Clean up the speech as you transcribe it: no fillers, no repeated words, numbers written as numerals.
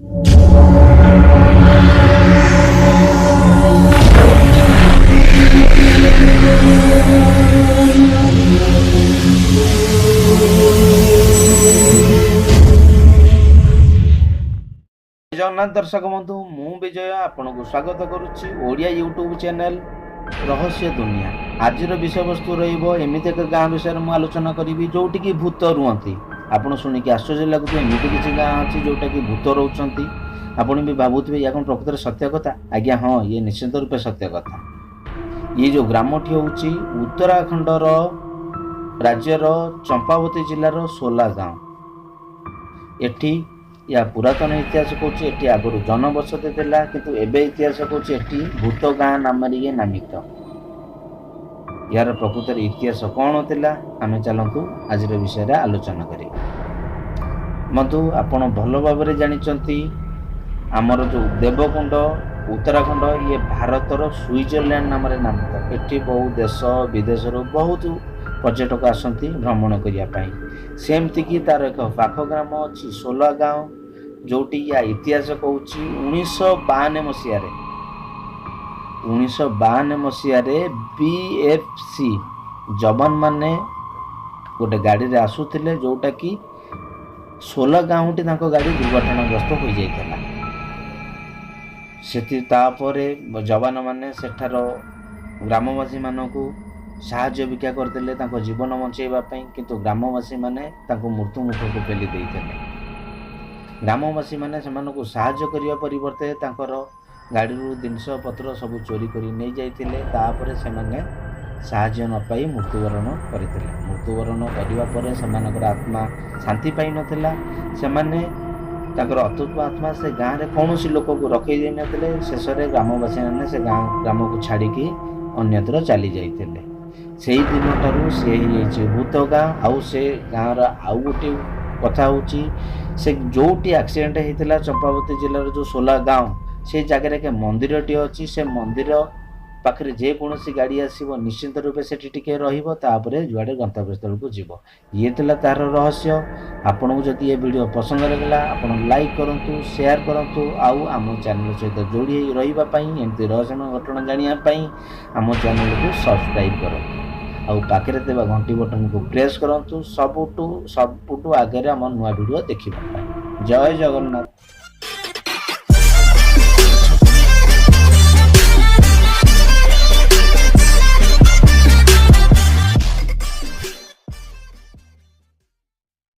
ଜଗନ୍ନାଥ ଦର୍ଶକ ବନ୍ଧୁ, ମୁଁ ବିଜୟ ଆପଣଙ୍କୁ ସ୍ୱାଗତ କରୁଛି ଓଡ଼ିଆ ୟୁଟ୍ୟୁବ୍ ଚ୍ୟାନେଲ୍ ରହସ୍ୟ ଦୁନିଆ। ଆଜିର ବିଷୟବସ୍ତୁ ରହିବ ଏମିତି ଏକ ଗାଁ ବିଷୟରେ ମୁଁ ଆଲୋଚନା କରିବି, ଯେଉଁଠିକି ଭୂତ ରୁହନ୍ତି। ଆପଣ ଶୁଣିକି ଆଶ୍ଚର୍ଯ୍ୟ ଲାଗୁଥିବ, ଏମିତି କିଛି ଗାଁ ଅଛି ଯେଉଁଟାକି ଭୂତ ରହୁଛନ୍ତି। ଆପଣ ବି ଭାବୁଥିବେ, ୟା କ'ଣ ପ୍ରକୃତରେ ସତ୍ୟ କଥା? ଆଜ୍ଞା ହଁ, ଇଏ ନିଶ୍ଚିତ ରୂପେ ସତ୍ୟ କଥା। ଇଏ ଯେଉଁ ଗ୍ରାମଟି ହେଉଛି ଉତ୍ତରାଖଣ୍ଡର ରାଜ୍ୟର ଚମ୍ପାବତୀ ଜିଲ୍ଲାର ସୋଲା ଗାଁ। ଏଠି ୟା ପୁରାତନ ଇତିହାସ କହୁଛି, ଏଠି ଆଗରୁ ଜନବସତି ଥିଲା, କିନ୍ତୁ ଏବେ ଇତିହାସ କହୁଛି ଏଠି ଭୂତ ଗାଁ ନାମରେ ଇଏ ନାମିତ। ଏହାର ପ୍ରକୃତରେ ଇତିହାସ କ'ଣ ଥିଲା, ଆମେ ଚାଲନ୍ତୁ ଆଜିର ବିଷୟରେ ଆଲୋଚନା କରିବା। ବନ୍ଧୁ, ଆପଣ ଭଲ ଭାବରେ ଜାଣିଛନ୍ତି, ଆମର ଯେଉଁ ଦେବକୁଣ୍ଡ ଉତ୍ତରାଖଣ୍ଡ, ଇଏ ଭାରତର ସୁଇଜରଲ୍ୟାଣ୍ଡ ନାମରେ ନାମିତ। ଏଠି ବହୁ ଦେଶ ବିଦେଶରୁ ବହୁତ ପର୍ଯ୍ୟଟକ ଆସନ୍ତି ଭ୍ରମଣ କରିବା ପାଇଁ। ସେମିତିକି ତାର ଏକ ପାଖ ଗ୍ରାମ ଅଛି ସୋଲା ଗାଁ, ଯେଉଁଠି ୟା ଇତିହାସ କହୁଛି 1992 ମସିହାରେ, 1992 ମସିହାରେ ବି ଏଫ୍ ସି ଯବାନମାନେ ଗୋଟେ ଗାଡ଼ିରେ ଆସୁଥିଲେ, ଯେଉଁଟାକି ସୋଲା ଗାଁଟି ତାଙ୍କ ଗାଡ଼ି ଦୁର୍ଘଟଣାଗ୍ରସ୍ତ ହୋଇଯାଇଥିଲା ସେଠି। ତାପରେ ଯବାନମାନେ ସେଠାର ଗ୍ରାମବାସୀମାନଙ୍କୁ ସାହାଯ୍ୟ ଭିକ୍ଷା କରିଥିଲେ ତାଙ୍କ ଜୀବନ ବଞ୍ଚାଇବା ପାଇଁ, କିନ୍ତୁ ଗ୍ରାମବାସୀମାନେ ତାଙ୍କୁ ମୃତ୍ୟୁ ମୁଖକୁ ପେଲି ଦେଇଥିଲେ। ଗ୍ରାମବାସୀମାନେ ସେମାନଙ୍କୁ ସାହାଯ୍ୟ କରିବା ପରିବର୍ତ୍ତେ ତାଙ୍କର ଗାଡ଼ିରୁ ଜିନିଷପତ୍ର ସବୁ ଚୋରି କରି ନେଇଯାଇଥିଲେ। ତାପରେ ସେମାନେ ସାହାଯ୍ୟ ନ ପାଇ ମୃତ୍ୟୁବରଣ କରିଥିଲେ। ମୃତ୍ୟୁବରଣ କରିବା ପରେ ସେମାନଙ୍କର ଆତ୍ମା ଶାନ୍ତି ପାଇନଥିଲା। ସେମାନେ ତାଙ୍କର ଅତୃପ୍ତ ଆତ୍ମା ସେ ଗାଁରେ କୌଣସି ଲୋକକୁ ରଖେଇ ଦେଇନଥିଲେ। ଶେଷରେ ଗ୍ରାମବାସୀମାନେ ସେ ଗାଁ ଗ୍ରାମକୁ ଛାଡ଼ିକି ଅନ୍ୟତ୍ର ଚାଲି ଯାଇଥିଲେ। ସେଇ ଦିନଠାରୁ ସିଏ ହେଇଯାଇଛି ଭୂତ ଗାଁ। ଆଉ ସେ ଗାଁର ଆଉ ଗୋଟିଏ କଥା ହେଉଛି, ସେ ଯେଉଁଠି ଆକ୍ସିଡେଣ୍ଟ ହେଇଥିଲା, ଚମ୍ପାବତୀ ଜିଲ୍ଲାର ଯେଉଁ ସୋଲା ଗାଁ, ସେ ଜାଗାରେ ଏକ ମନ୍ଦିରଟିଏ ଅଛି। ସେ ମନ୍ଦିର ପାଖରେ ଯେକୌଣସି ଗାଡ଼ି ଆସିବ, ନିଶ୍ଚିନ୍ତ ରୂପେ ସେଠି ଟିକେ ରହିବ, ତାପରେ ଯୁଆଡ଼େ ଗନ୍ତବ୍ୟସ୍ଥଳକୁ ଯିବ। ଇଏ ଥିଲା ତାର ରହସ୍ୟ। ଆପଣଙ୍କୁ ଯଦି ଏ ଭିଡ଼ିଓ ପସନ୍ଦ ଲାଗିଲା, ଆପଣ ଲାଇକ୍ କରନ୍ତୁ, ସେୟାର କରନ୍ତୁ, ଆଉ ଆମ ଚ୍ୟାନେଲ୍ ସହିତ ଯୋଡ଼ି ହେଇ ରହିବା ପାଇଁ, ଏମିତି ରହସ୍ୟମୟ ଘଟଣା ଜାଣିବା ପାଇଁ ଆମ ଚ୍ୟାନେଲକୁ ସବସ୍କ୍ରାଇବ୍ କରନ୍ତୁ ଆଉ ପାଖରେ ଥିବା ଘଣ୍ଟି ବଟନକୁ ପ୍ରେସ୍ କରନ୍ତୁ, ସବୁଠୁ ସବୁଠୁ ଆଗରେ ଆମ ନୂଆ ଭିଡ଼ିଓ ଦେଖିବା ପାଇଁ। ଜୟ ଜଗନ୍ନାଥ।